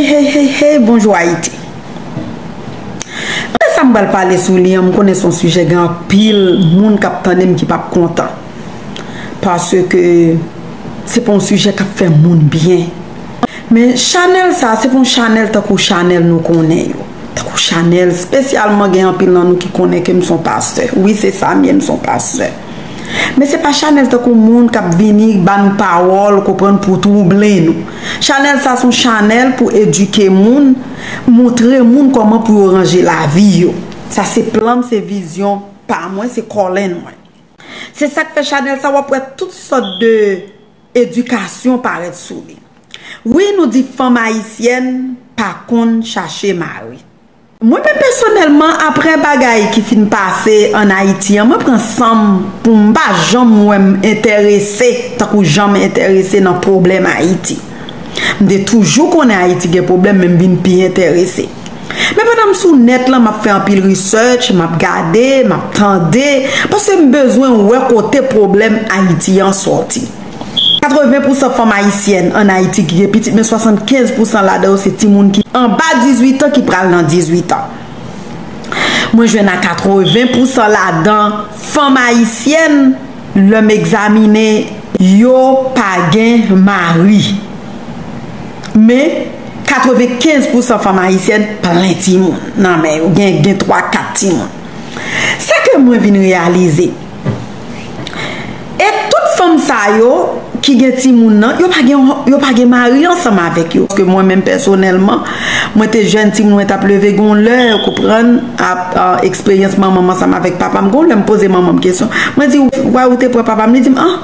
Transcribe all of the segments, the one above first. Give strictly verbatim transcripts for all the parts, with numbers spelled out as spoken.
Hey, hey, hey, bonjou Ayiti. Anpil sa m pral pale sou li an, m konnen se yon sijè gen anpil moun k ap tande m ki p ap kontan. Paske se pa yon sijè k ap fè moun byen. Men chanèl sa, se pa yon chanèl tankou chanèl nou konnen yo. Tankou chanèl, espesyalman gen anpil nan nou ki konnen ke m se yon pastè. Wi, se sa m ye, m se yon pastè. Men se pa chanèl tankou moun k ap vini ba nou pawòl, konprann, pou twouble nou. Chanèl sa se yon chanèl pou edike moun, montre moun kòman pou yo ranje lavi yo. Sa se plan m, se vizyon pa mwen, se calling mwen. Se sa k fè chanèl sa w ap wè tout sòt de edikasyon parèt sou li. Wi, nou di fanm ayisyèn pa konn chache mari. Mwen menm pèsonèlman, apre bagay ki fin pase ann Ayiti an, mwen pran san m pou m pa janm wè m enterese tankou jan m enterese nan pwoblèm Ayiti. M te toujou konnen Ayiti gen pwoblèm, men m vin pi enterese. Men pandan m sou nèt lan, m ap fè anpil research, m ap gade, m ap tande, paske m bezwen wè kote pwoblèm Ayiti an sòti. Katreven pousan fanm ayisyèn ann Ayiti ki gen pitit, men swasannkenz pousan ladan yo se timoun ki anba dizuit an ki pral nan dizuit an. Mwen jwenn a katreven pousan ladan fanm ayisyèn, lè m egzamine, yo pa gen mari. Men, katrevenkenz pousan fanm ayisyèn plen timoun nan men yo, gen, gen twa, kat timoun. Sa ke mwen vin reyalize, e tout fanm sa yo ki gen timoun nan, yo pa gen, yo pa gen mari ansanm avèk yo. Paske mwen menm pèsonèlman, mwen te jèn timoun, mwen t ap leve gon lè, ou konprann, ap, a, eksperyans manman m ansanm avèk papa m. Gon lè m poze manman m kesyon. Mwen di, "Why ou te pran papa m?" Li di m, "Ah,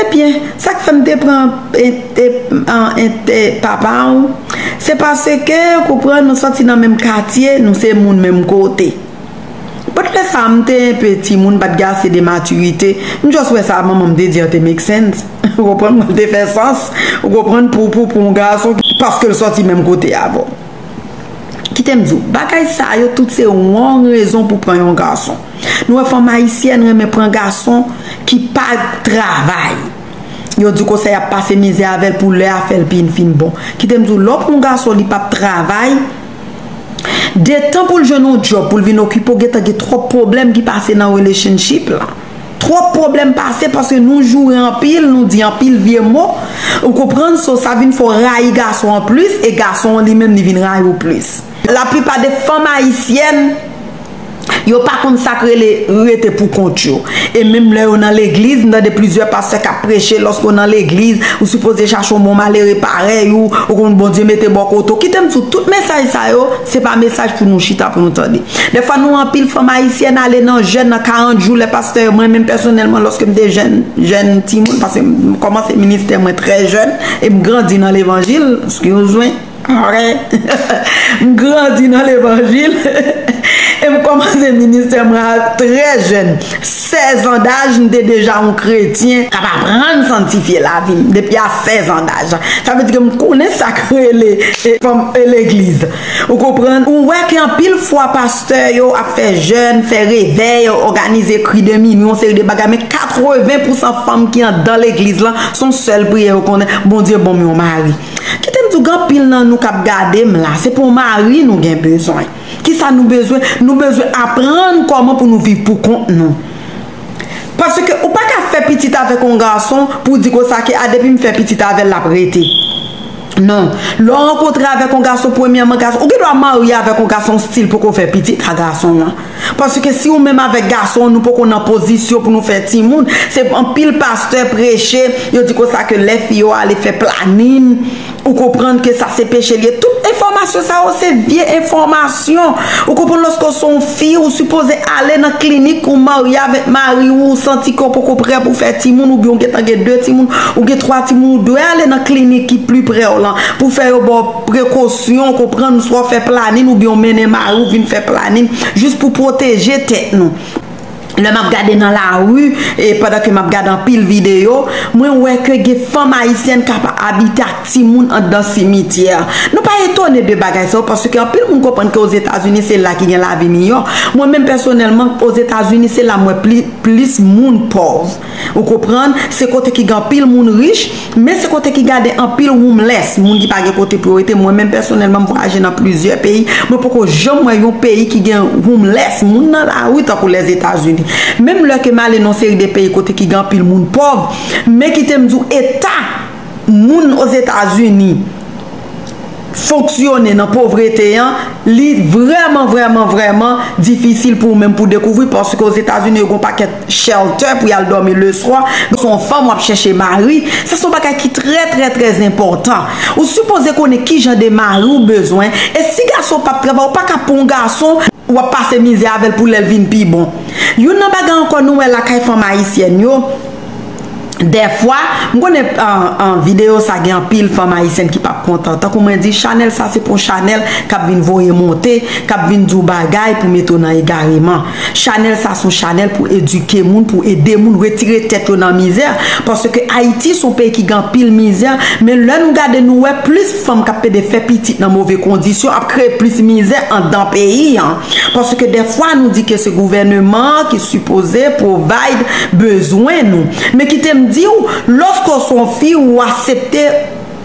ebyen, sa k fè m te pran, e, e, a, e, e, papa w, se paske, ou konprann, nou sòti nan menm katye, nou se moun menm kote." But lè sa a, m te enpe timoun, m pa t gen ase de matirite. M just wè sa manman m te di an te make sense. Ou konprann? Mwen te fè sans. Ou konprann? Pou, pou, pou yon gason, paske l sòti menm kote avè w. Kite m di w, bagay sa yo tout se wrong rezon pou pran yon gason. Nou wè fanm ayisyèn renmen pran gason ki pa travay. Yo di konsa y ap pase mizè avè l pou lè a fè l pi fin bon. Kite m di w, lè w pran yon gason li p ap travay, detan pou l jwenn yon djòb pou l vin okipe w, gentan gen twòp pwoblèm ki pase nan relationship la. Twòp pwoblèm pase paske nou joure anpil, nou di anpil vye mo. Ou konprann? So, sa vin fè w rayi gason an plis, e gason an li menm li vin rayi w plis. Laplipa de fanm ayisyèn, yo pa konn sa k rele rete pou kont yo. E menm lè yo nan legliz, m tande plizyè pastè k ap preche, lòske w nan legliz, ou sipoze chache yon bon malere parèy ou, ou konn Bondye mete bò kote w. Kite m di w, tout mesaj sa yo, se pa mesaj pou nou chita pou nou tande. Dèfwa nou anpil fanm ayisyèn ale nan jèn nan karant jou, lè pastè yo, mwen menm pèsonèlman, lòske m te jèn, jèn timoun, paske m kòmanse ministè mwen trè jèn, e m grandi nan levanjil, excuse me. Alright. M grandi nan levanjil. E m kòmanse ministè mwen a trè jèn. Sèz an daj, m te deja yon kretyen k ap aprann sanntifye lavi m depi a sèz an daj. Sa vle di ke m konnen sa k rele, e, fanm, e, legliz. Ou konprann? Ou wè ke anpil fwa pastè yo ap fè jèn, fè revèy, òganize kri de minwi, yon seri de bagay, men katreven pousan fanm ki anndan legliz lan, se yon sèl priyè yo konnen, Bondye ban m yon mari. Kite m di w, gen anpil nan nou k ap gade m la, se pou yon mari nou gen bezwen. Kisa nou bezwen? Nou bezwen aprann kòman pou nou viv pou kont nou. Paske ou pa ka fè pitit avèk yon gason pou di konsa ke, "A, depi m fè pitit avè l, l ap rete." Non. Lè w rankontre avèk yon gason, premyèman, gason, ou gen dwa marye avèk yon gason, still poko fè pitit a gason an. Paske si ou menm avèk gason, nou poko nan pozisyon pou nou fè timoun, se anpil pastè preche, yo di konsa ke lè fi yo ale fè planin, ou konprann ke sa se peche l ye. Tout enfòmasyon sa yo se vye enfòmasyon. Ou konprann, lòske w se yon fi, ou sipoze ale nan klinik, ou marye avèk mari w, ou santi ke w poko prè pou fè timoun, oubyen w gentan gen de timoun, ou gen twa timoun, ou dwe ale nan klinik ki pli prè w lan pou fè yo ba w prekosyon, ou konprann, swa w fè planin, oubyen w mennen mari w vin fè planin, jis pou pwoteje tèt nou. Lè m ap gade nan lari, e pandan ke m ap gade anpil videyo, mwen wè ke gen fanm ayisyèn k ap abite ak timoun anndan simityè. Nou pa etone de bagay sa yo, paske anpil moun konprann ke Ozetazini se la ki gen lavi miyò. Mwen menm pèsonèlman, Ozetazini se la m wè pli, plis moun pòv. Ou konprann? Se kote ki gen anpil moun rich, men se kote ki gade anpil homeless, moun ki pa gen kote pou yo rete. Mwen menm pèsonèlman, m vwayaje nan plizyè peyi, mwen poko janm wè yon peyi ki gen homeless, moun nan lari tankou Lèzetazini. Menm lè ke m ale nan seri de peyi kote ki gen anpil moun pòv, men kite m di w eta moun Ozetazini fonksyone nan povrete an, li vrèman, vrèman, vrèman difisil pou ou menm pou dekouvri, paske Ozetazini yo gon pakèt shelter pou y al dòmi leswa. Se yon fanm w ap chèche mari, sa se yon bagay ki trè, trè, trè enpòtan. Ou sipoze konnen ki jan de mari ou bezwen, e si gason p ap travay, ou pa ka pran yon gason w ap pase mizè avè l pou lè l vin pi bon. Youn nan bagay ankò nou wè lakay fanm ayisyèn yo, dèfwa, m konnen an, an videyo sa gen anpil fanm ayisyèn ki p ap kontan. Tankou mwen di, chanèl sa se pou chanèl k ap vin voye monte, k ap vin di w bagay pou mete w nan egareman. Chanèl sa se yon chanèl pou edike moun, pou ede moun retire tèt yo nan mizè. Paske Ayiti se yon peyi ki gen anpil mizè, men lè nou gade nou wè plis fanm k ap pede fè pitit nan move kondisyon, ap kreye plis mizè anndan peyi an. Paske dèfwa nou di ke se gouvèneman an ki sipoze provide bezwen nou. Men kite m di w, lòske w se yon fi, ou aksepte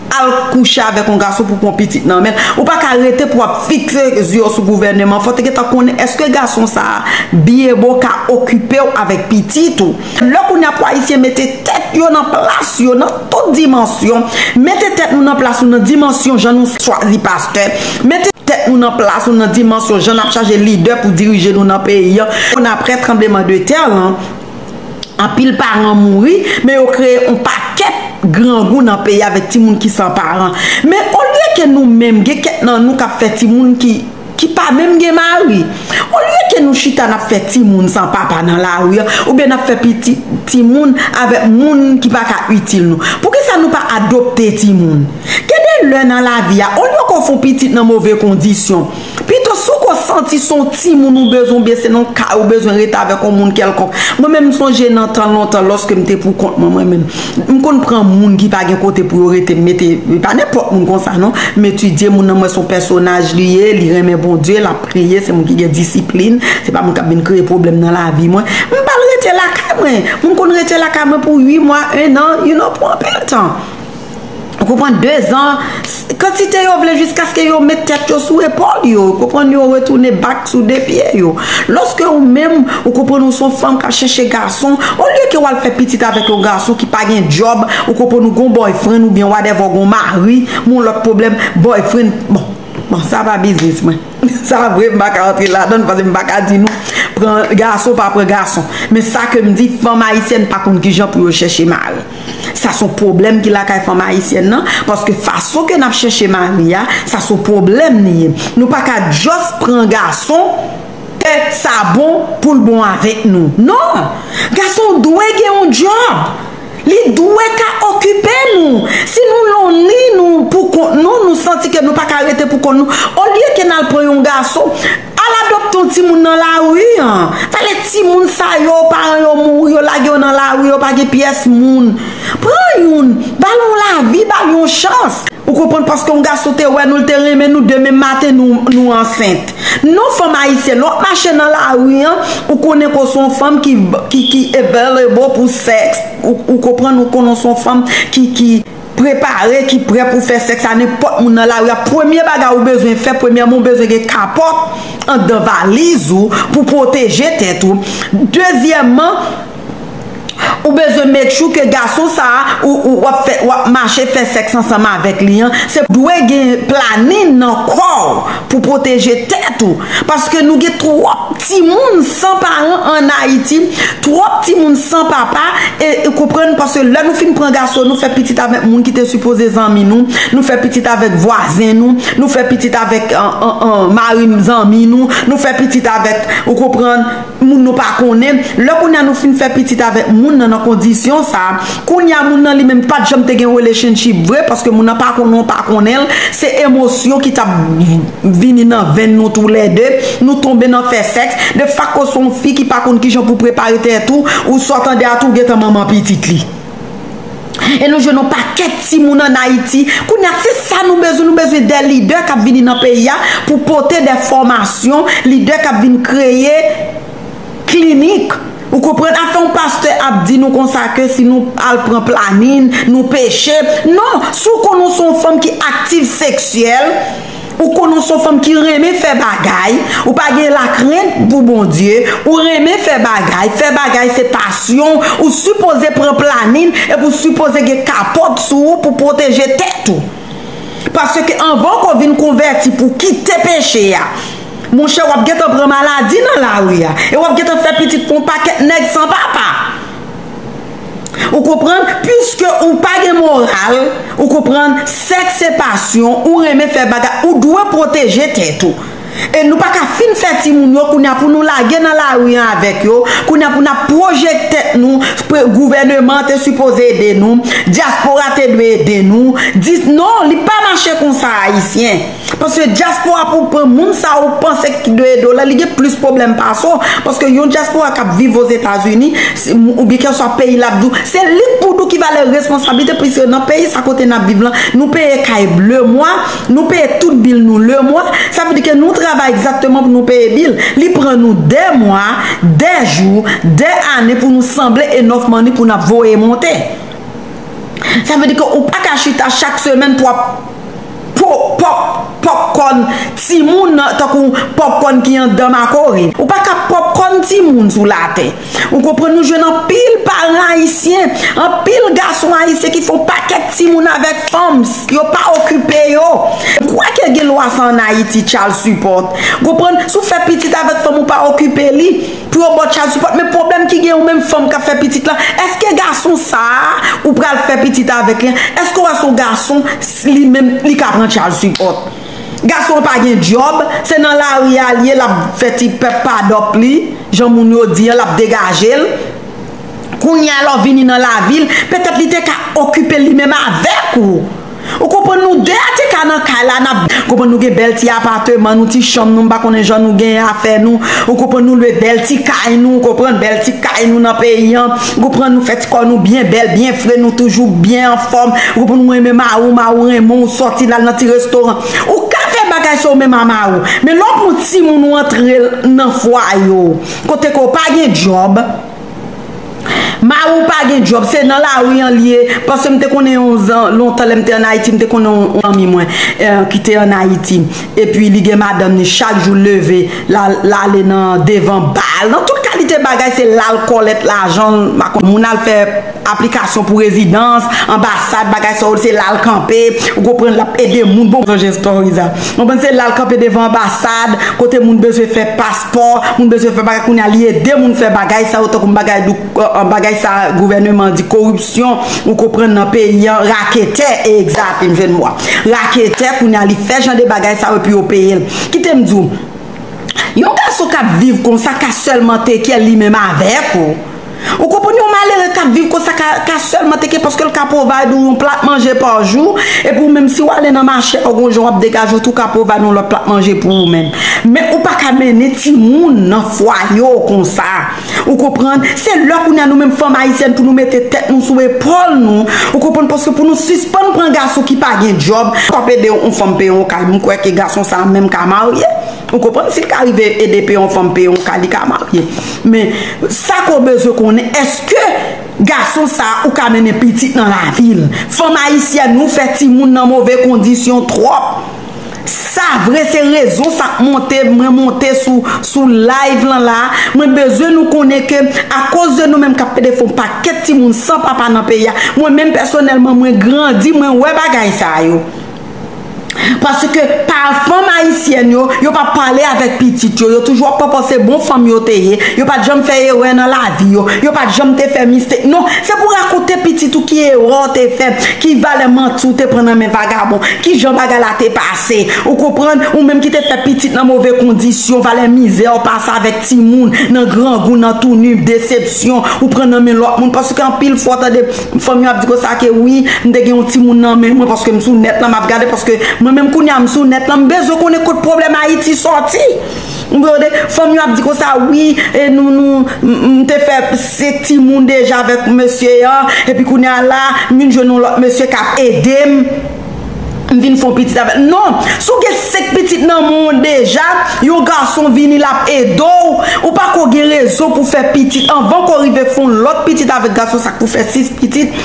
al kouche avèk yon gason pou pran pitit nan men l, ou pa ka rete pou w ap fikse zye w sou gouvèneman. Fò w te gentan konnen èske gason sa a, byen bon, ka okipe w avèk pitit ou. Lè kounye a pou Ayisyen mete tèt yo nan plas yo nan tout dimansyon, mete tèt nou nan plas nou nan dimansyon jan nou chwazi pastè, mete tèt nou nan plas nou nan dimansyon jan n ap chache lidè pou dirije nou nan peyi an. Konn apre tranbleman de tè lan, anpil paran mouri, men yo kreye yon pakèt grangou nan peyi avèk timoun ki san paran. Men olye ke nou menm gen kèk nan nou k ap fè timoun ki, ki pa menm gen mari, olye ke nou chita n ap fè timoun san papa nan lari an, oubyen n ap fè pitit timoun avèk moun ki pa ka itil nou, poukisa nou pa adopte timoun? Gen de lè nan lavi a, olye ke w fè yon pitit nan move kondisyon, pito si w ko santi se yon timoun ou bezwen, oubyen se nan yon kay ou bezwen rete avèk yon moun kèlkonk. Mwen menm, m sonje nan tan lontan, lòske m te pou kont mwen, mwen menm, m konn pran moun ki pa gen kote pou yo rete, m mete, e pa nenpòt moun konsa non, m etidye moun nan, m wè se yon pèsonaj li ye, li renmen Bondye, l ap priye, se moun ki gen disiplin, se pa moun k ap vin kreye pwoblèm nan lavi mwen. M pa al rete lakay mwen. Moun konn rete lakay mwen pou uit mwa, en an, you know, pou anpil tan. Ou konprann, dezan, kantite yo vle jiskaske yo met tèt yo sou epòl yo, ou konprann, yo retounen bak sou de pye yo. Lòske ou menm, ou konprann, ou se yon fanm k ap chèche gason, olye ke w al fè pitit avèk yon gason ki pa gen djòb, ou konprann, ou gon boyfriend oubyen whatever, ou gon mari, ou gon lòt pwoblèm, boyfriend, bon, bon, sa pa biznis mwen. Sa vre, m pa ka antre ladan l, paske m pa ka di nou, pran gason, pa pran gason. Men sa ke m di, fanm ayisyèn pa konn kijan pou yo chèche mari. Sa se yon pwoblèm ki lakay fanm ayisyèn nan, paske fason ke n ap chèche mari a, sa se yon pwoblèm li ye. Nou pa ka just pran gason, e sa bon pou l bon avèk nou. Non! Gason dwe gen yon djòb. Li dwe ka okipe nou. Si nou lonely, nou pou kont nou, nou santi ke nou pa ka rete pou kont nou, olye ke n al pran yon gason, al adopte yon timoun nan lari an. Fale timoun sa yo, paran yo mouri, yo lage yo nan lari, yo pa gen pyès moun. Pran youn, ba l yon lavi, ba l yon chans. Ou konprann, paske yon gason te wè nou, l te renmen nou, demen maten nou, nou ansent. Non, fanm ayisyèn, lè w ap mache nan lari an, ou konnen ke w se yon fanm ki, ki, ki available pou sèks. Ou, ou konprann, ou konnen w se yon fanm ki, ki prepare, ki prè pou fè sèks a nenpòt moun nan lari a. Premye bagay ou bezwen fè, premyèman, ou bezwen gen kapòt anndan valiz ou pou pwoteje tèt ou. Dezyèmman, ou bezwen make sure ke gason sa a, ou, ou, w ap fè, w ap mache fè sèks ansanm avèk li an, se dwe gen planin nan kò w pou pwoteje tèt ou. Paske nou gen twòp timoun san paran an Ayiti, twòp timoun san papa, e, e konprann, paske lè nou fin pran gason, nou fè pitit avèk moun ki te sipoze zanmi nou, nou fè pitit avèk vwazen nou, nou fè pitit avèk, an, an, an, mari zanmi nou, nou fè pitit avèk, ou konprann, moun nou pa konnen. Lè kounye a nou fin fè pitit avèk moun, nan nan kondisyon sa. Kounye a moun nan li menm pa t janm te gen relationship vre, paske moun nan pa konnen w, pa konnen l, se emosyon ki t ap vini nan venn nou toulède, nou tonbe nan fè sèks. De facto se yon fi ki pa konn kijan pou prepare tèt ou, ou sa w tande a tou gentan manman pitit li. E nou jwenn yon pakèt timoun ann Ayiti. Kounye a se sa nou bezwen, nou bezwen de lidè k ap vini nan peyi a pou pote de fòmasyon, lidè k ap vin kreye klinik. Ou konprann? Afè yon pastè ap di nou konsa ke si nou al pran planin, nou peche. Non, si w konnen w se yon fanm ki aktif seksyèl, ou konnen w se yon fanm ki renmen fè bagay, ou pa gen lakrent pou Bondye, ou renmen fè bagay, fè bagay se pasyon, ou sipoze pran planin epi ou sipoze gen kapòt sou ou pou pwoteje tèt ou. Paske anvan w vin konvèti pou kite peche a, monchè, w ap gentan pran maladi nan lari a. E w ap gentan fè pitit pou yon pakèt nèg san papa. Ou konprann? Piske ou pa gen moral, ou konprann, sèks se pasyon, ou renmen fè bagay, ou dwe pwoteje tèt ou. E nou pa ka fin fè timoun yo kounye a pou nou lage nan lari an avèk yo, kounye a pou n ap pwojekte tèt nou, gouvèneman te sipoze ede nou, dyaspora te dwe ede nou. Di non, li pa mache konsa, Ayisyen. Paske dyaspora pou pran moun sa ou panse ki dwe ede w la, li gen plis pwoblèm pase w. Paske yon dyaspora k ap viv Ozetazini, oubyen kèlkeswa peyi l ap di w, se li k pou di w ki valè responsablite, piske nan peyi sa kote n ap viv lan, nou peye kay lemwa, nou peye tout bil nou lemwa. Sa vle di ke nou travay egzakteman pou nou peye bil. Li pran nou de mwa, de jou, de ane pou nou sanble enough money pou n ap voye monte. Sa vle di ke ou pa ka chita chak semèn pou w ap pòp, pòp, pòpkòn timoun tankou pòpkòn ki anndan makori. Ou pa ka pòpkòn timoun sou latè. Ou konprann, nou jwenn anpil paran ayisyen, anpil gason ayisyen ki fè yon pakèt timoun avèk fanm, yo pa okipe yo. Kwè ke gen lwa sa ann Ayiti, child support. Ou konprann, si w fè pitit avèk fanm ou pa okipe li, pou yo ba w child support. Men pwoblèm ki gen ou menm fanm k ap fè pitit la, èske gason sa a ou pral fè pitit avèk li an, èske w wè se yon gason li menm li ka pran child support? Gason an pa gen djòb, se nan lari a l ye, l ap fè ti pèp padòk li, jan moun yo di an, l ap degaje l. Kounye a lè w vini nan lavi l, petèt li te ka okipe li menm avèk ou. Ou konprann, nou de a te ka nan kay la, n ap konprann, nou gen bèl ti apateman nou, ti chanm nou, m pa konnen jan nou gen afè nou. Ou konprann, nou lwe bèl ti kay nou, ou konprann, bèl ti kay nou nan peyi an. Ou konprann, nou fè ti kò nou byen bèl, byen fre, nou toujou byen anfòm. Ou konprann, ou renmen mari w, mari w renmen w, ou sòti l al nan ti restoran. Ou ka fè bagay sa w menm a mari w. Men lè w pran timoun ou antre l nan fwaye w, kote ke w pa gen djòb, mari w pa gen djòb, se nan lari an li ye. Paske m te konnen yon zan, lontan lè m te ann Ayiti, m te konnen yon, yon zanmi mwen, eh, ki te ann Ayiti. Epi li gen madanm li, chak jou l leve, l al, l ale nan devan ba, nan tout kalite bagay, se la l kòlèt lajan l, m pa konn, moun al fè aplikasyon pou rezidans, anbasad, bagay sa yo, se la l kanpe, ou konprann, l ap ede moun, bon, sonje story sa. Ou konprann, se la l kanpe devan anbasad, kote moun bezwen fè paspò, moun bezwen fè bagay, kounye a li ede moun fè bagay sa yo, tankou bagay dou, eh, bagay sa gouvèneman di koripsyon, ou konprann, nan peyi an, raketè, egzat, m jwenn mo a. Raketè, kounye a li fè jan de bagay sa yo epi yo peye l. Kite m di w, yon gason k ap viv konsa ka sèlman teke li menm avèk ou. Ou konprann, yon malere k ap viv konsa ka, ka sèlman teke paske l ka pwovay ou yon plat manje pa jou, epi ou menm si w ale nan mache, ou gon jan w ap degaje w tou ka pwovay yon lòt plat manje pou ou menm. Men ou pa ka mennen timoun nan fwaye w konsa. Ou konprann? Se lè kounye a nou menm fanm ayisyèn pou nou mete tèt nou sou epòl nou. Ou konprann? Paske pou nou sispann pran gason ki pa gen djòb, k ap ede yon fanm peye yon kay, m kwè ke gason sa a menm ka marye. Ou konprann? Si l ka rive ede peye yon fanm peye yon kay, li ka marye. Men, sa ke w bezwen konnen, èske gason sa a ou ka mennen pitit nan lavi l? Fanm ayisyèn, nou fè timoun nan move kondisyon twòp. Sa vre, se rezon sa k monte, mwen monte sou, sou live lan la. Mwen bezwen nou konnen ke akoz de nou menm k ap pede fè yon pakèt timoun san papa nan peyi a, mwen menm pèsonèlman, mwen grandi, mwen wè bagay sa yo. Paske pa fanm ayisyèn yo, yo pa pale avèk pitit yo. Yo toujou ap panse bon fanm yo te ye. Yo pa t janm fè erè nan lavi yo. Yo pa t janm te fè mistake. Non, se pou rakonte pitit ou ki erè w te fè, ki valè manti w te pran nan men vagabon, ki jan bagay la te pase. Ou konprann? Ou menm ki te fè pitit nan move kondisyon, valè mizè w pase avèk timoun, nan grangou, nan touni, desepsyon, ou pran nan men lòt moun. Paske anpil fwa w tande fanm yo ap di konsa ke wi, m te gen yon timoun nan men mwen paske m sou nèt lan, m ap gade, paske mwen menm kounye a m sou nèt lan, m bezwen konnen kot pwoblèm Ayiti sòti. Ou konprann? Fanm yo ap di konsa, wi, e nou, nou, m, m te fè senk timoun deja avèk mesye an, epi kounye a la, m vin jwenn yon lòt mesye k ap ede m. M vin fè yon pitit avèk. Non, si w gen senk pitit nan men w deja, yon gason vini l ap ede w, ou pa ko gen rezon pou fè pitit. Anvan ko rive fè yon lòt pitit avèk gason sa k pou fè sis pitit,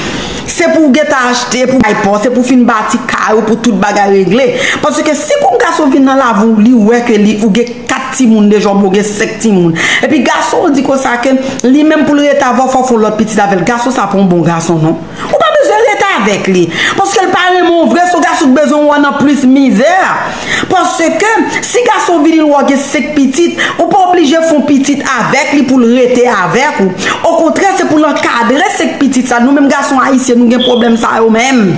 se pou w gentan achte pou bay pa w, se pou fin bati kay ou, pou tout bagay regle. Paske si yon gason vin nan lavi w, li wè ke li, ou gen kat timoun deja, oubyen w gen senk timoun. Epi gason w di konsa ke li menm pou l rete avè w, fò w fè yon lòt pitit avè l. Gason sa pa yon bon gason, non. Ou pa bezwen rete avèk li. Paske l pa renmen w vre, se yon gason ki bezwen wè w nan plis mizè. Paske si gason vini l wè w gen senk pitit, ou pa oblije fè yon pitit avèk li pou l rete avèk ou. Okontrè, se pou l ankadre senk pitit sa. Nou menm gason ayisyen, nou gen pwoblèm sa yo menm.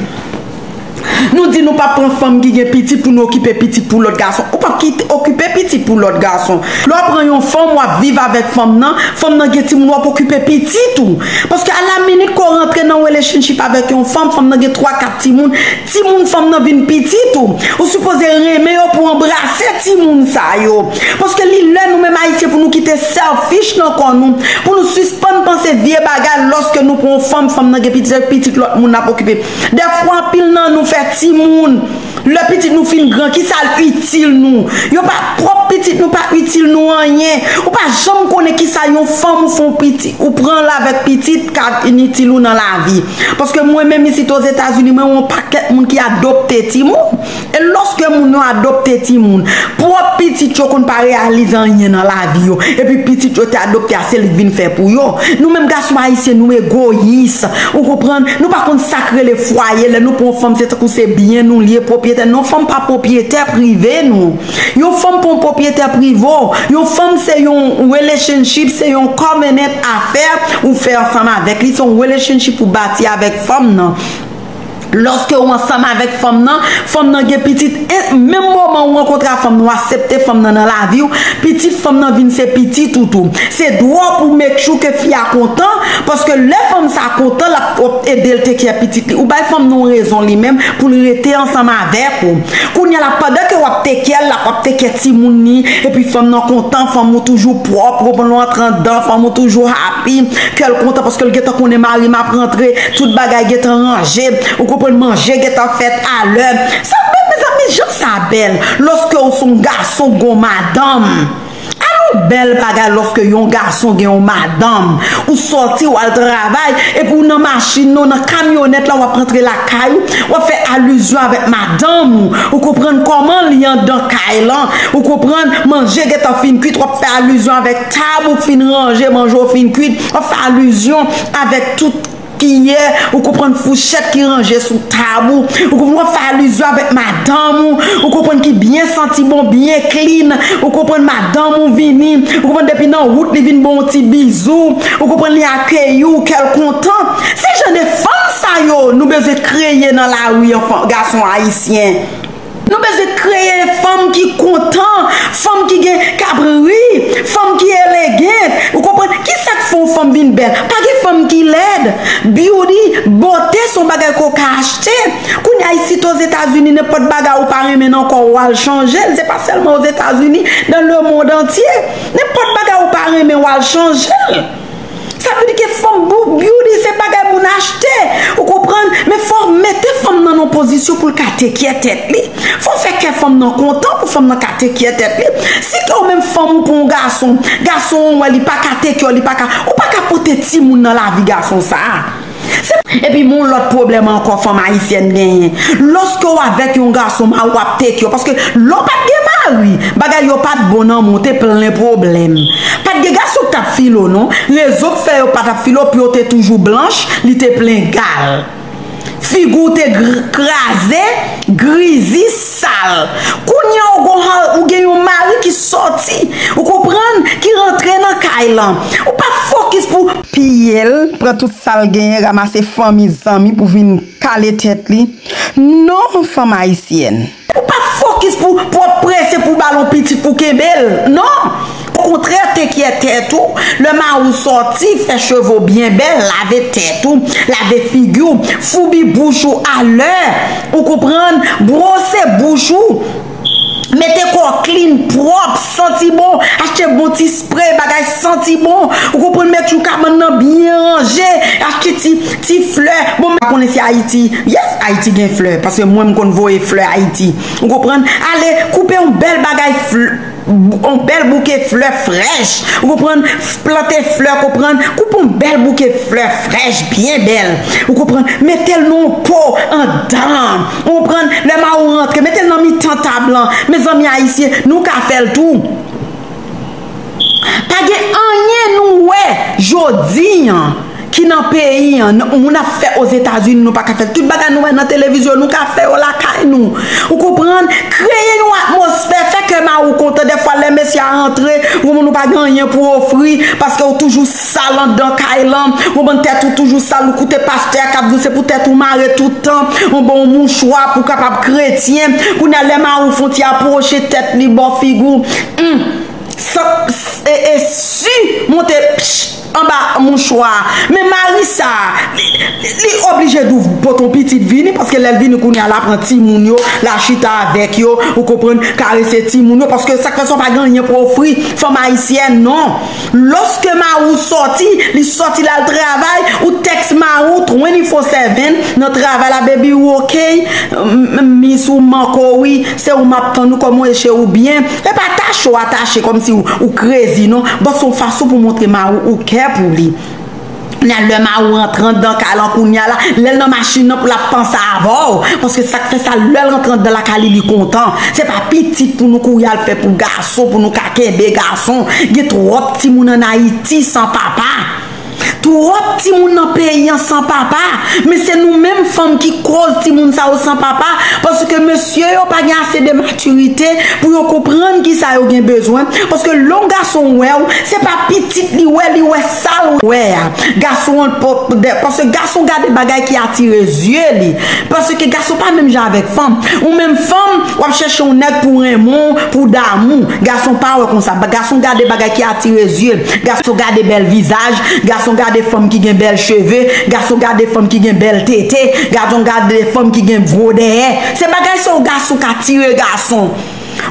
Nou di nou p ap pran fanm ki gen pitit pou nou okipe pitit pou lòt gason. Ou p ap kite okipe pitit pou lòt gason. Lè w pran yon fanm, w ap viv avèk fanm nan, fanm nan gen timoun, w ap okipe pitit ou. Paske alaminit ke w rantre nan relationship avèk yon fanm, fanm nan gen twa, kat timoun, timoun fanm nan vin pitit ou. Ou sipoze renmen yo pou w anbrase timoun sa yo. Paske li lè nou menm ayisyen pou nou kite selfish nan kò nou, pou nou sispann panse vye bagay lòske nou pran yon fanm, fanm nan gen pitit, se pitit lòt moun n ap okipe. Dèfwa anpil nan nou fè timoun. Lè pitit nou fin gran, kisa l itil nou? Yo pa, pwòp pitit nou pa itil nou anyen. Ou pa janm konnen kisa yon fanm ou fè yon pitit, ou pran l avèk pitit ka vin itil ou nan lavi. Paske mwen menm isit Ozetazini, mwen wè yon pakèt moun ki adopte timoun. E lòske moun yo adopte timoun, pwòp pitit yo konn pa reyalize anyen nan lavi yo. Epi pitit yo te adopte a, se li k vin fè pou yo. Nou menm gason ayisyen, nou egoyis. Ou konprann? Nou pa konn sa k rele fwaye. Lè nou pran yon fanm, se tankou se byen nou li ye, pwopyetè. Non, fanm pa pwopyetè prive nou. Yon fanm pa yon pwopyetè prive w. Yon fanm se yon relationship, se yon covenant affair ou fè ansanm avèk li. Se yon relationship ou bati avèk fanm nan. Lòske ou ansanm avèk fanm nan, fanm nan gen pitit, e menm moman ou rankontre a fanm nan, ou aksepte fanm nan nan lavi w, pitit fanm nan vin se pitit ou tou. Se dwa w pou make sure ke fi a kontan, paske lè fanm sa kontan, l ap ede l take care pitit li. Ou bay fanm nan yon rezon li menm pou l rete ansanm avèk ou. Kounye a la, pandan ke w ap take care l, l ap, w ap take care timoun li, epi fanm nan kontan, fanm ou toujou pwòp, ou konprann, ou antre anndan, fanm ou toujou happy, kè l kontan paske l gentan konnen mari m ap rantre, tout bagay gentan ranje, ou konprann, manje gentan fèt alè. Sa bèl, mezanmi, jan sa bèl. Lòske ou se yon gason, gon madanm. Alò bèl bagay lòske yon gason gen yon madanm. Ou sòti, w al travay, epi w nan machin nan, w nan kamyonèt la, w ap rantre lakay ou, w ap fè alizyon avèk madanm ou. Ou konprann kòman li anndan kay lan. Ou konprann, manje gentan fin kwit, w ap fè alizyon avèk tab ou fin ranje, manje w fin kwit, w ap fè alizyon avèk tout kiyè, ou konprann, fouchèt ki ranje sou tab ou, ou konprann, w ap fè alizyon avèk madanm ou, ou konprann, ki byen santi bon, byen clean, ou konprann, madanm ou vini, ou konprann, depi nan wout li vin ba w yon ti bizou, ou konprann, li akeyi w, kè l kontan. Se jan de fanm sa yo nou bezwen kreye nan lari an, gason ayisyen. Nou bezwen kreye fanm ki kontan, fanm ki gen kabri, fanm ki elegant. Ou konprann? Kisa k fè yon fanm vin bèl? Pa gen fanm ki lèd. Beauty, bote se yon bagay ke w ka achte. Kounye a isit Ozetazini, nenpòt bagay ou pa renmen nan kò w, w al chanje l. Se pa sèlman Ozetazini, dans le monde entier. Nenpòt bagay ou pa renmen, w al chanje l. Sa vle di ke fanm bou-, beauty se bagay moun achte. Ou konprann? Men fò w mete fanm nan nan yon pozisyon pou l ka take care tèt li. Fò w fè kè fanm nan kontan pou fanm nan ka take care tèt li. Si ke ou menm fanm ou pran yon gason, gason an wè li pa ka take care, li pa ka, ou pa ka pote timoun nan lavi gason sa a. Se, epi men yon lòt pwoblèm ankò fanm ayisyèn genyen. Lòske w avèk yon gason, mari w ap take care, paske lè w pa t gen mari, bagay yo pa t bon nan men w, te plen pwoblèm. Pa t gen gason k t ap file w non. Rezon k fè yo pa t ap file w, pi w te toujou blanch, li te plen gal. Figi w te gr- kraze, grizi, sal. Kounye a ou gon, ou gen yon mari ki sòti, ou konprann, ki rantre nan kay lan. Ou pa fokis pou piye l, pran tout sa l genyen, ranmase fanmi, zanmi pou vin kale tèt li. Non, fanm ayisyèn. Ou pa fokis pou, pou ap prese pou ba l yon pitit pou kenbe l. Non! Okontrè, tekyè tèt ou. Lè mari w sòti, fè cheve w byen bèl, lave tèt ou, lave figi w, foubi bouch ou alè. Ou konprann? Bwose bouch ou. Mete kò w clean, pwòp, santi bon. Achte bon ti spray, bagay santi bon. Ou konprann? Met yon kabann nan byen ranje. Achte ti, ti flè. Bon, m pa konnen si Ayiti. Yes, Ayiti gen flè. Paske mwen, m konn voye flè Ayiti. Ou konprann? Ale, koupe yon bèl bagay fl- yon bèl bouke flè frèch. Ou konprann? Plante flè, konprann? Koupe yon bèl bouke flè frèch, byen bèl. Ou konprann? Mete l nan yon po anndan. Ou konprann? Lè mari w rantre, mete l nan mitan tab lan. Mezanmi ayisyen, nou ka fè l tou. Pa gen anyen nou wè jodi an ki nan peyi an, n- moun ap fè Ozetazini, nou pa ka fè l. Tout bagay nou wè nan televizyon, nou ka fè yo lakay nou. Ou konprann? Kreye yon atmosfè, fè kè mari w kontan. Dèfwa, lè mesye a rantre, ou konprann, ou pa gen anyen pou ofri, paske ou toujou sal anndan kay lan, ou konprann, tèt ou toujou sal, ou koute pastè a k ap di w se pou tèt ou mare tout tan, ou bon mouchwa pou w kapab kretyen. Kounye a, lè mari w fè yon ti apwoche tèt li bò figi w, hmm, san, e, e si monte, pch, anba mouchwa a. Men mari sa a, li, li, li oblije dou pote yon pitit vini, paske lè l vini kounye a, l a pran timoun yo, l a chita avèk yo, ou konprann, karese timoun yo, paske sa k fè sa w pa gen anyen pou ofri fanm ayisyèn, non. Lòske mari w sòti, li sòti l al travay, ou tèks mari w twenty-four seven nan travay la, baby, ou oke? M- m- Miss, ou manke w, wi, se ou m ap tann, ou kòman w ye, cheri, ou byen? E pa tache w atache kòmsi ou, ou crazy, non. Bon, se yon fason pou montre mari w ou kè pou li. Kounye a, lè mari w rantre anndan kay lan kounye a la, lè l nan machin nan pou l ap panse avè w. Paske sa k fè sa, lè l rantre anndan lakay li, li kontan. Se pa pitit pou nou kouri al fè pou gason, pou nou ka kenbe gason. Gen twòp timoun ann Ayiti san papa. Twòp timoun nan peyi an san papa. Men se nou menm fanm ki koz timoun sa yo san papa. Paske mesye yo pa gen ase de matirite pou yo konprann kisa yo gen bezwen. Paske lè yon gason wè w, se pa pitit li wè, li wè sa l wè a. Gason an, paske gason gade bagay ki atire zye li. Paske gason pa menm jan avèk fanm. Ou menm fanm, w ap chèche yon nèg pou renmen w, pou damou. Gason pa wè konsa. Gason gade bagay ki atire zye. Gason gade bèl vizaj. Gason gade fanm ki gen bèl cheve. Gason gade fanm ki gen bèl tete. Gason gade fanm ki gen gwo dèyè. Se bagay sa yo gason ka tire gason.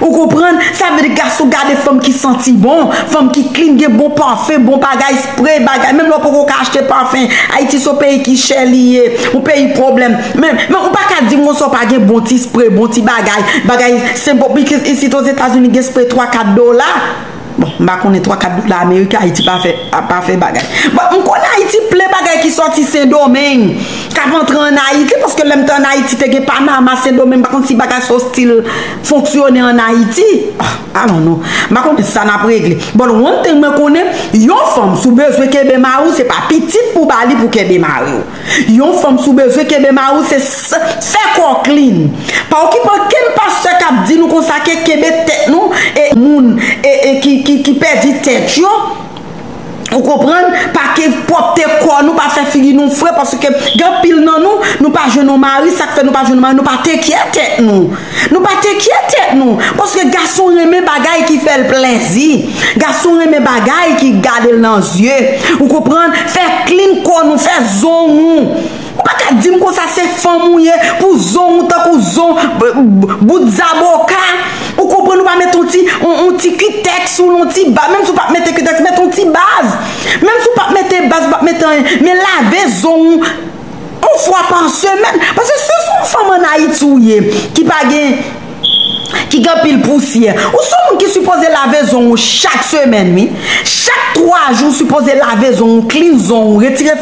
Ou konprann? Sa vle di gason gade fanm ki santi bon, fanm ki clean, gen bon pafen, bon bagay, spray, bagay. Menm lè w poko ka achte pafen, Ayiti se yon peyi ki chè li ye, yon peyi pwoblèm. Men, men ou pa ka di m konsa w pa gen bon ti spray, bon ti bagay, bagay senp, bikòz isit Ozetazini gen spray twa kat dola. Bon, m pa konnen twa kat dola Ameriken, Ayiti pa fè, pa, pa fè bagay. Bon, m konnen Ayiti plen bagay ki sòti Sendomeng, k ap antre ann Ayiti, paske lè m te ann Ayiti, te gen Panama, Sendomeng, m pa konn si bagay sa yo still fonksyone ann Ayiti. Ah, I don't know. M pa konnen sa n ap regle. But one thing mwen konnen, yon fanm, si w bezwen kenbe mari w, se pa pitit pou w ba li pou kenbe mari w. Yon fanm, si w bezwen kenbe mari w, se s- fè kò w clean. Pa okipe okenn pastè k ap di nou konsa ke kenbe tèt nou, e moun e, e ki, ki, ki pèdi tèt yo. Ou konprann? Pa ke pwòpte kò nou, pa fè figi nou fre, paske gen anpil nan nou, nou pa jwenn yon mari, sa k fè nou pa jwenn yon mari, nou pa tekyè tèt nou. Nou pa tekyè tèt nou, paske gason renmen bagay ki fè l plèzi. Gason renmen bagay ki gade l nan zye. Ou konprann? Fè clean kò nou, fè zong nou. Ou pa ka di m konsa se fanm ou ye, pou zong ou tankou zong, b- b- bout zaboka. Ou konprann, ou pa mete yon ti, yon, yon ti kitèks ou yon ti ba, menm si w p ap mete kitèks, mete yon ti baz. Menm si w p ap mete baz, w p ap mete anyen, men lave zong ou yon fwa pa semèn. Paske si w se yon fanm ann Ayiti ou ye, ki pa gen, ki gen anpil pousyè, ou se yon moun ki sipoze lave zong ou chak semèn, wi. Chak twa jou, ou sipoze lave zong ou, clean zong ou, retire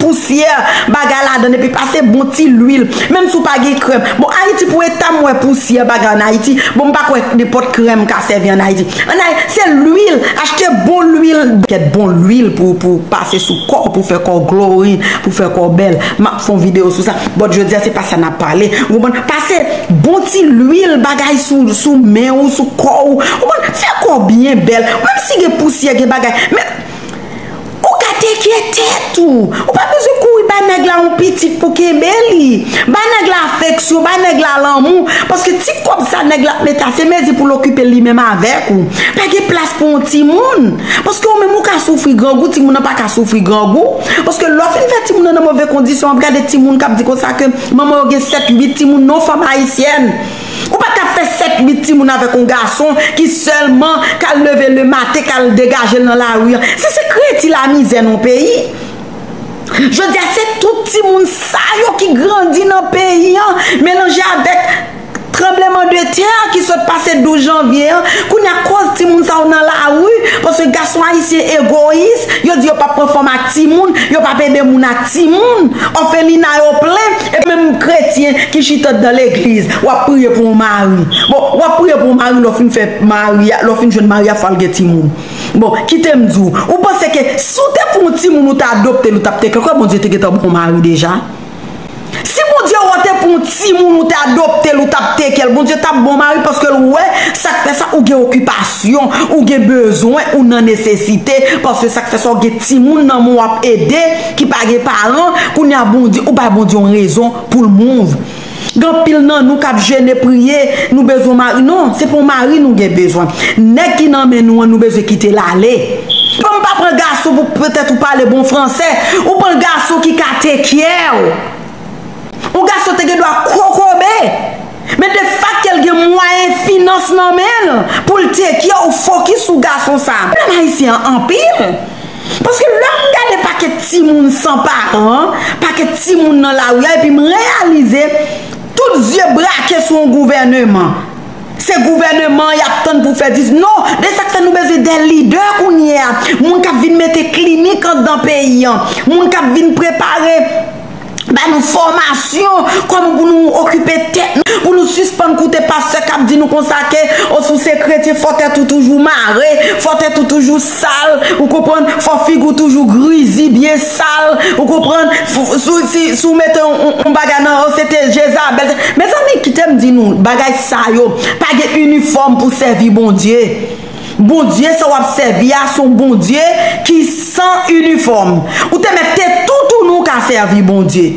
pousyè bagay ladan l, epi pase bon ti lwil. Menm si w pa gen krèm. Bon, Ayiti pou eta m wè pousyè bagay ann Ayiti. Bon, m pa kwè nenpòt krèm ka sèvi ann Ayiti. Ann Ayiti, se lwil. Achte bon lwil. Kèt bon lwil pou, pou pase sou kò w, pou fè kò w glowing, pou fè kò w bèl. M ap fè yon videyo sou sa. But jodi a, se pa sa n ap pale. Ou konprann? Pase bon ti lwil bagay sou, sou men w, sou kò w. Ou konprann? Fè kò w byen bèl. Menm si gen pousyè, gen bagay. Men, ou ka tekye tèt ou. Ou pa bezwen kouri bay nèg la yon pitit pou kenbe li. Bay nèg la afeksyon, bay nèg la lanmou. Paske ti kòb sa nèg la ap mete a, se mezi pou l okipe li menm avèk ou. Pa gen plas pou yon timoun. Paske ou menm ou ka soufri grangou, timoun nan pa ka soufri grangou. Paske lè w fin fè timoun nan nan move kondisyon, w ap gade timoun k ap di konsa ke manman yo gen sèt, uit timoun, non, fanm ayisyèn. Ou pa ka fè sèt, uit timoun avèk yon gason ki sèlman ka leve lematen, ka al degaje l nan lari a. Se, se kreti lamizè nan yon peyi. Jodi a, se tout timoun sa yo ki grandi nan peyi an, melanje avèk tranbleman de tè ki sot pase douz janvye an. Kounye a, koz timoun sa yo nan lari, paske gason ayisyen egoyis, yo di yo p ap pran fanm ak timoun, yo p ap ede moun ak timoun. Òfelina yo plen, epi menm kretyen ki chita anndan legliz, w ap priye pou yon mari. Bon, w ap priye pou yon mari, lè w fin fè mari a, lè w fin jwenn mari a, fò l gen timoun. Bon, kite m di w, ou panse ke si w te pran yon timoun, ou te adopte l, ou t ap teke l, kwè Bondye te gentan ba w yon mari deja? Si Bondye wè w te pran yon timoun, ou te adopte l, ou t ap teke l, Bondye t ap ba w mari, paske l wè sa k fè sa, ou gen okipasyon, ou gen bezwen, ou nan nesesite, paske sa k fè sa, ou gen timoun nan men w w ap ede, ki pa gen paran, kounye a Bondye, ou bay Bondye yon rezon pou l move. Gen anpil nan nou k ap jene, priye, nou bezwen mari. Non, se pa yon mari nou gen bezwen. Nèg ki nan men nou an, nou bezwen kite l ale. Fanm pa pran gason pou petèt ou pale bon fransè. Ou pran gason ki ka tekye w. Yon gason te gen dwa kokobe. Men de fak ke l gen mwayen finans nan men l pou l tekye w, fokis sou gason sa. Pwoblèm ayisyen an anpil. Paske lè m gade pakèt timoun san paran, pakèt timoun nan lari a, epi m reyalize tout zye brake sou yon gouvèneman. Se gouvèneman an y ap tann pou fè dis. Non, de sa k fè nou bezwen de lidè kounye a. Moun k ap vin mete klinik anndan peyi an. Moun k ap vin prepare ba nou fòmasyon, kòman pou nou okipe tèt nou, pou nou sispann koute pastè k ap di nou konsa ke, o, si w se kretyen, fò tèt ou toujou mare, fò tèt ou toujou sal, ou konprann, fò figi w toujou grizi, byen sal, ou konprann, f-, si, si, si w mete yon, yon, yon bagay nan, o, se te Jezabèl. Mezanmi, kite m di nou, bagay sa yo, pa gen inifòm pou sèvi Bondye. Bondye sa w ap sèvi a, se yon Bondye ki san inifòm. Ou te mèt te toutouni w ka sèvi Bondye.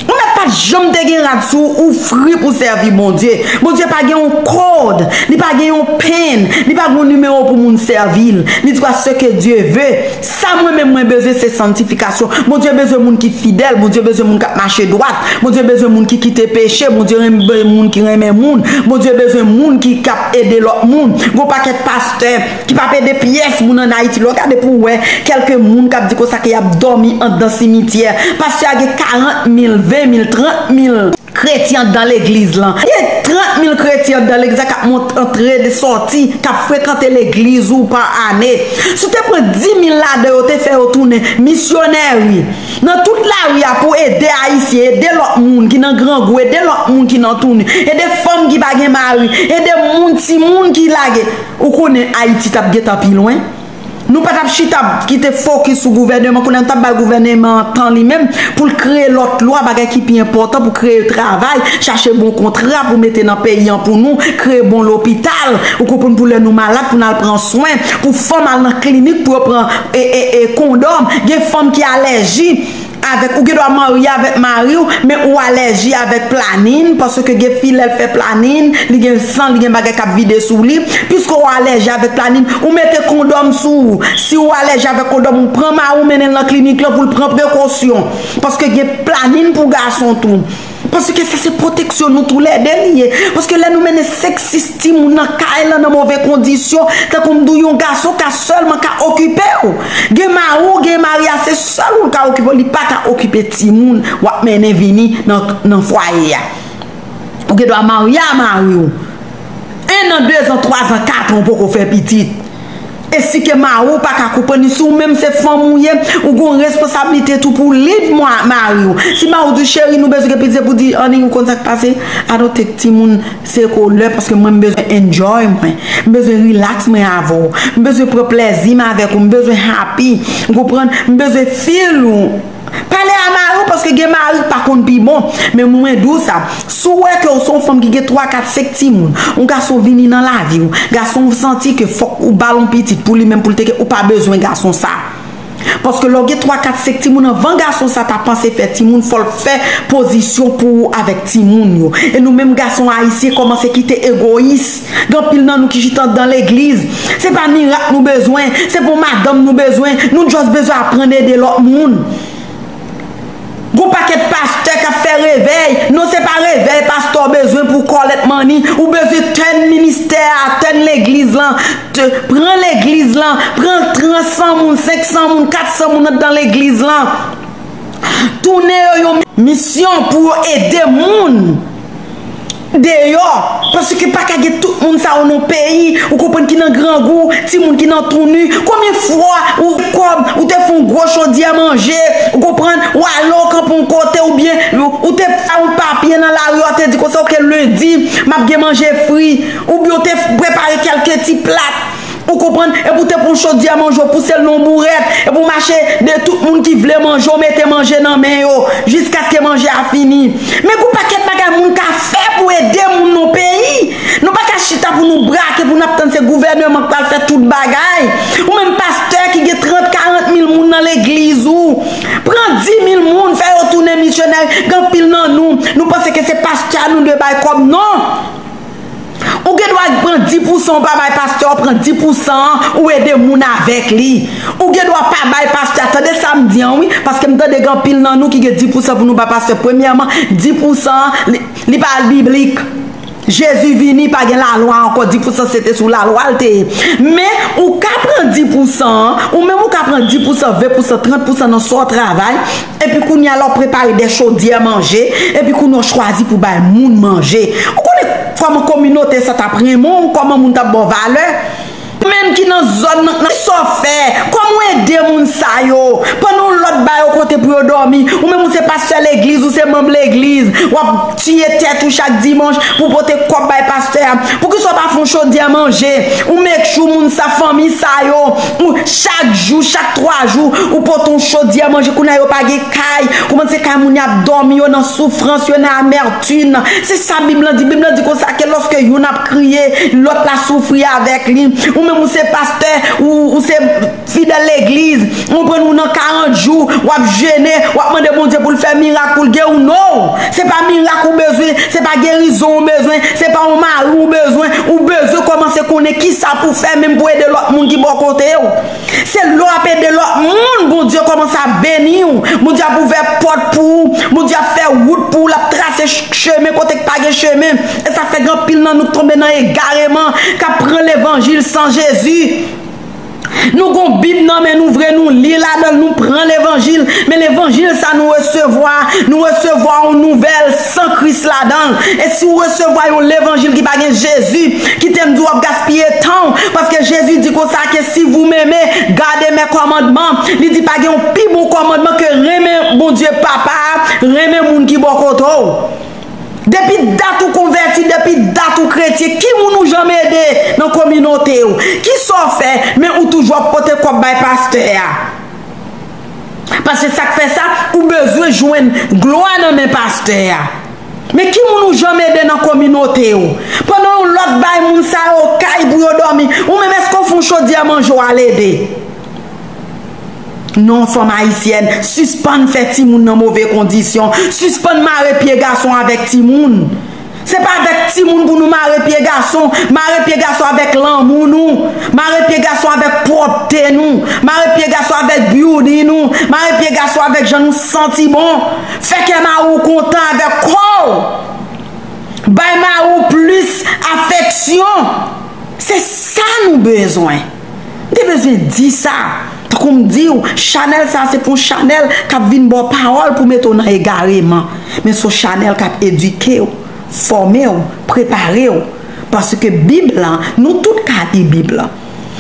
Ou mèt pa t janm te gen rad sou ou, ou fri pou sèvi Bondye. Bondye pa gen yon kòd, li pa gen yon pen, li pa gen yon nimewo pou moun sèvi l. Li di, parce que Dieu veut. Sa mwen menm mwen bezwen se santifikasyon. Bondye bezwen moun ki fidèl, Bondye bezwen moun k ap mache dwat, Bondye bezwen moun ki kite peche, Bondye renmen moun ki renmen moun, Bondye bezwen moun ki k ap ede lòt moun. Gon pakèt pastè ki p ap ede pyès moun ann Ayiti. Lè w gade pou w wè kèlke moun k ap di konsa ke y ap dòmi anndan simityè. Pastè a gen karant mil, ven mil, trant mil kretyen anndan legliz lan. Gen trant mil kretyen anndan legliz la k ap mont, antre, sòti, k ap frekante legliz ou pa ane. Si w te pran dis mil ladan yo, te fè yo tounen misyonè, wi. Nan tout lari a pou ede Ayisyen, ede lòt moun ki nan grangou, ede lòt moun ki nan touni, ede fanm ki pa gen mari, ede moun, timoun ki lage. Ou konnen Ayiti t ap gentan pi lwen. Nou pa t ap chita ap kite fokis sou gouvèneman, kounye a nou t ap bay gouvèneman an tan li menm pou l kreye lòt lwa, bagay ki pi enpòtan, pou kreye travay, chache bon kontra pou mete nan peyi an pou nou, kreye bon lopital, ou konprann, pou lè nou malad, pou n al pran swen, pou fanm al nan klinik, pou yo pran, e, e, e, kondòm. Gen fanm ki alèji avèk, ou gen dwa marye avèk mari w, men ou alèji avèk planin, paske gen fi, lè l fè planin, li gen san, li gen bagay k ap vide sou li. Piske w alèji avèk planin, ou mete kondòm sou ou. Si w alèji avèk kondòm, ou pran mari w, mennen l nan klinik lan pou l pran prekosyon. Paske gen planin pou gason tou. Paske sa se pwoteksyon nou toulède li ye. Paske lè nou mennen senk, sis timoun nan kay lan nan move kondisyon, tankou m di w, yon gason ka sèlman ka okipe w. Gen mari w, gen mari a, se sèl ou l ka okipe w, li pa ka okipe timoun w ap mennen vini nan, nan fwaye a. Ou gen dwa marye a mari w. En an, de zan, twa zan, kat an, ou poko fè pitit. E si ke mari w pa ka konprann li, si w menm se fanm ou ye, ou gon responsablite tou pou w lead mwa- mari w. Si mari w di, "Cheri, nou bezwen gen pitit," se pou di, "Honey, ou konn sa k pase? I don't take timoun, se ko lè, paske mwen m bezwen enjoy mwen. M bezwen relax mwen avè w. M bezwen pran plèzi m avèk ou. M bezwen happy. Ou konprann? M bezwen feel ou." Pale a mari w, paske gen mari k pa konn pi bon. Men mwen di w sa, si w wè ke w se yon fanm ki gen twa, kat, senk timoun, yon gason vini nan lavi w, gason w santi ke fòk ou ba l yon pitit pou li menm, pou l te ke, ou pa bezwen gason sa. Paske lè w gen twa, kat, senk timoun, anvan gason sa ta panse fè timoun, fò l fè pozisyon pou ou avèk timoun yo. E nou menm gason ayisyen kòmanse kite egoyis. Gen anpil nan nou ki chita anndan legliz. Se pa mirak nou bezwen, se pa madanm nou bezwen. Nou just bezwen aprann ede lòt moun. Gon pakèt pastè k ap fè revèy. Non, se pa revèy pastè w bezwen pou w kòlèt money. Ou bezwen turn ministè a, turn legliz lan. T- Pran legliz lan. Pran trant san moun, senk san moun, kat san moun anndan legliz lan. Tounen yo yon misyon pou yo ede moun deyò. Paske pa ka gen tout moun sa yo nan peyi, ou konprann, ki nan grangou, timoun ki nan touni. Konbyen fwa ou kòb, ou te fè yon gwo chodyè manje, ou konprann, ou ale w kanpe yon kote, oubyen ou, ou te fè yon papye nan lari, ou te di konsa, "Oke, lendi, m ap gen manje fri," oubyen ou te prepare kèlke ti plat. Ou konprann? Epi w te pran yon chodyè manje, w pouse l nan yon bourèt, epi w mache de tout moun ki vle manje, w mete manje nan men yo, jiskaske manje a fini. Men gon pakèt bagay moun ka fè pou ede moun nan peyi. Nou pa ka chita pou nou brake, pou n ap tann se gouvèneman k pral fè tout bagay. Ou menm pastè ki gen trant, karant mil moun nan legliz ou, pran dis mil moun, fè yo tounen misyonè. Gen anpil nan nou, nou panse ke se pastè a nou dwe bay kòb. Non! Ou gen dwa pran dis pousan, ou pa bay pastè, ou pran dis pousan an, ou ede moun avèk li. Ou gen dwa pa bay pastè a, tande sa m di an wi, paske m tande gen anpil nan nou ki gen dis pousan pou nou bay pastè. Premyèman, dis pousan an, li, li pa biblik. Jezi vini, pa gen lalwa ankò, dis pousan se te sou lalwa l te ye. Men, ou ka pran dis pousan an, ou menm ou ka pran dis pousan, ven pousan, trant pousan nan sa w travay, epi kounye a la w prepare de chodyè manje, epi kounye a w chwazi pou bay moun manje. Ou konnen kòman kominote sa t ap renmen w, kòman moun t ap ba w valè? Ou menm ki nan zòn nan, nan sa w fè, kòman w ede moun sa yo? Pandan w lòt ba yo kote pou yo dòmi, ou menm ou se pastè legliz, ou se manm legliz, w ap tiye tèt ou chak dimanch pou pote kòb bay pastè a. Poukisa w pa fè yon chodyè manje? Ou make sure moun sa, fanmi sa yo, ou chak jou, chak twa jou, ou pote yon chodyè manje. Kounye a yo pa gen kay, kouman se kay moun y ap dòmi, yo nan soufrans, yo nan amètim. Se sa Bib lan di. Bib lan di konsa ke lòske youn ap kriye, lòt la soufri avèk li. Ou menm ou se pastè, ou, ou se fidèl legliz, ou konprann, ou nan karant jou, w ap jene, w ap mande Bondye pou l fè mirak, pou l geri w. Non! Se pa mirak ou bezwen, se pa gerizon ou bezwen, se pa yon mari ou bezwen. Ou bezwen kòmanse konnen kisa pou fè menm pou ede lòt moun ki bò kote w. Se lè w ap ede lòt moun, Bondye kòmanse ap beni w. Bondye ap ouvè pòt pou ou. Bondye ap fè wout pou ou. L ap trase ch- chemen kote k pa gen chemen. E sa fè gen anpil nan nou k tonbe nan egareman, k ap pran levanjil san Jezi. Nou gon Bib nan men nou vre, nou li ladan l, nou pran levanjil. Men levanjil sa nou resevwa, nou resevwa yon nouvèl san Kris ladan l. E si w resevwa yon levanjil ki pa gen Jezi, kite m di w, w ap gaspiye tan w. Paske Jezi di konsa ke si vous m'aimez, gardez mes commandements. Li di pa gen yon pi bon kòmandman ke renmen Bondye Papa a, renmen moun ki bò kote w. Depi dat ou konvèti, depi dat ou kretyen, ki moun ou janm ede nan kominote w? Kisa w fè? Men ou toujou ap pote kòb bay pastè a. Paske sa k fè sa, ou bezwen jwenn glwa nan men pastè a. Men ki moun ou janm ede nan kominote w? Pandan yon lòt bay moun sa yo kay pou yo dòmi, ou menm èske w fè yon chodyè manje w al ede? Non, fanm ayisyèn, sispann fè timoun nan move kondisyon. Sispann mare pye gason avèk timoun. Se pa avèk timoun pou nou mare pye gason. Mare pye gason avèk lanmou nou. Mare pye gason avèk pwòpte nou. Mare pye gason avèk beauty nou. Mare pye gason avèk jan nou santi bon. Fè kè mari w kontan avèk kò w. Bay mari w plis afeksyon. Se sa nou bezwen. M te bezwen di sa. Tankou m di w, chanèl sa se pou yon chanèl k ap vin ba w pawòl pou mete w nan egareman. Men se yon chanèl k ap edike w, fòme w, prepare w. Paske Bib lan, nou tout ka li Bib lan.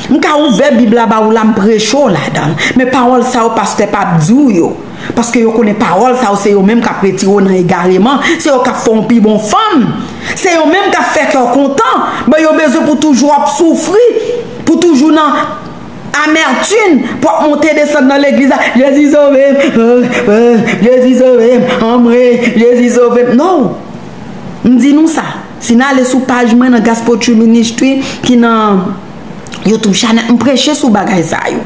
M ka ouvè Bib la ba ou la, m preche w ladan l. Men pawòl sa yo, pastè p ap di w yo. Paske yo konnen pawòl sa yo, se yo menm k ap retire w nan egareman. Se yo k ap fè w yon pi bon fanm. Se yo menm k ap fè kè w kontan. Men yo bezwen pou toujou ap soufri. Pou toujou nan amètim. Pou ap monte desann nan legliz la. Jezi sove m. Oh, oh, Jezi sove m. Anmwe, Jezi sove m. Non. M di nou sa. Si n ale sou paj mwen nan Gospel True Ministry ki nan YouTube channel, m preche sou bagay sa yo.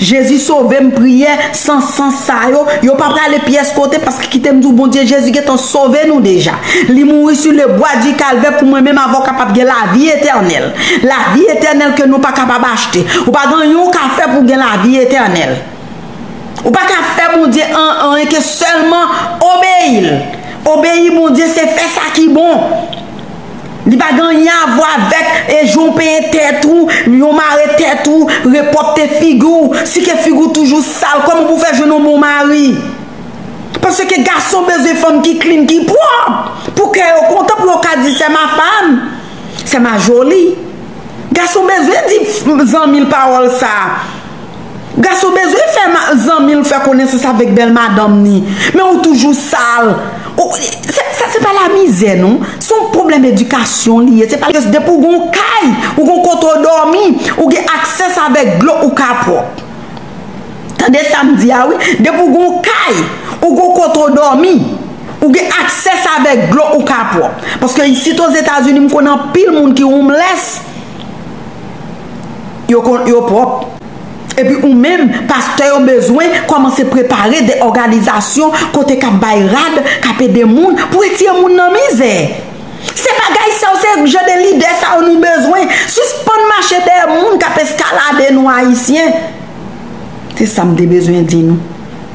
Jezi sove m, priyè san sans sa yo, yo pa prale pyès kote, paske kite m di w, Bondye Jezi gentan sove nou deja. Li mouri sur le bois du Calvaire pou mwen menm avè w kapab gen lavi etènèl. Lavi etènèl ke nou pa kapab achte. Ou pa gen anyen w ka fè pou gen lavi etènèl. Ou pa ka fè Bondye an, anyen ke sèlman obeyi l. Obeyi Bondye se fè sa ki bon. Li pa gen anyen a vwa avèk e jan w penyen tèt ou, jan w mare tèt ou, repwòpte figi w. Si ke figi w toujou sal, kòman pou w fè jwenn yon bon mari? Paske gason bezwen fanm ki clean, ki pwòp. Pou kè yo kontan, pou yo ka di, c'est ma femme, c'est ma jolie. Gason bezwen di f-, zanmi l pawòl sa. Gason bezwen fè ma-, zanmi l fè konesans avèk bèl madanm ni. Men ou toujou sal. Ou, se, sa se pa lamizè, non. Se yon pwoblèm edikasyon li ye. Se pa, depi ou gen yon kay, ou gen yon kote w dòmi, ou gen aksès avèk dlo, ou ka pwòp. Tande sa m di a, wi. Depi ou gen yon kay, ou gen yon kote w dòmi, ou gen aksès avèk dlo, ou ka pwòp. Paske isit Ozetazini, m konnen anpil moun ki homeless, yo kon-, yo pwòp. Epi ou menm, pastè yo bezwen kòmanse prepare de òganizasyon kote k ap bay rad, k ap ede moun pou retire moun nan mizè. Se bagay sa yo, se jan de lidè sa yo nou bezwen. Sispann mache dèyè moun k ap eskalade nou Ayisyen. Se sa m te bezwen di nou.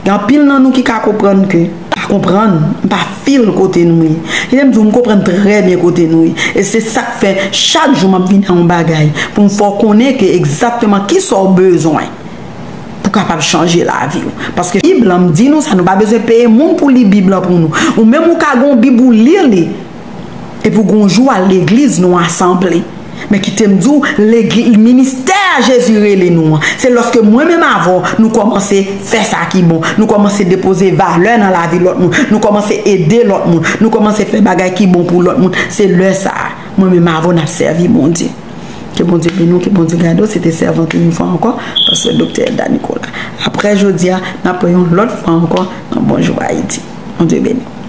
Gen anpil nan nou ki ka konprann ke, pa konprann, m pa fil kote nou ye. Kite m di w, m konprann trè byen kote nou ye. E se sa k fè, chak jou m ap vin a yon bagay, pou m fè w konnen ke egzakteman kisa w bezwen pou kapab chanje lavi w. Paske Bib lan, m di nou sa, nou pa bezwen peye moun pou li Bib lan pou nou. Ou menm ou ka gen yon Bib ou li li. Epi w gen yon jou w al legliz, nou asanble. Men kite m di w, legi-, ministè a Jezi rele nou an, se lòske mwen menm avè w, nou kòmanse fè sa ki bon. Nou kòmanse depoze valè nan lavi lòt moun. Nou kòmanse ede lòt moun. Nou kòmanse fè bagay ki bon pou lòt moun. Se lè sa a, mwen menm avè w, n ap sèvi Bondye. Ke Bondye beni w, ke Bondye gade w. Se te sèvant ou yon fwa ankò, pastè Doktè Elda Nicolas. Apre jodi a, n ap wè yon lòt fwa ankò nan Bonjou Ayiti. Bondye beni w.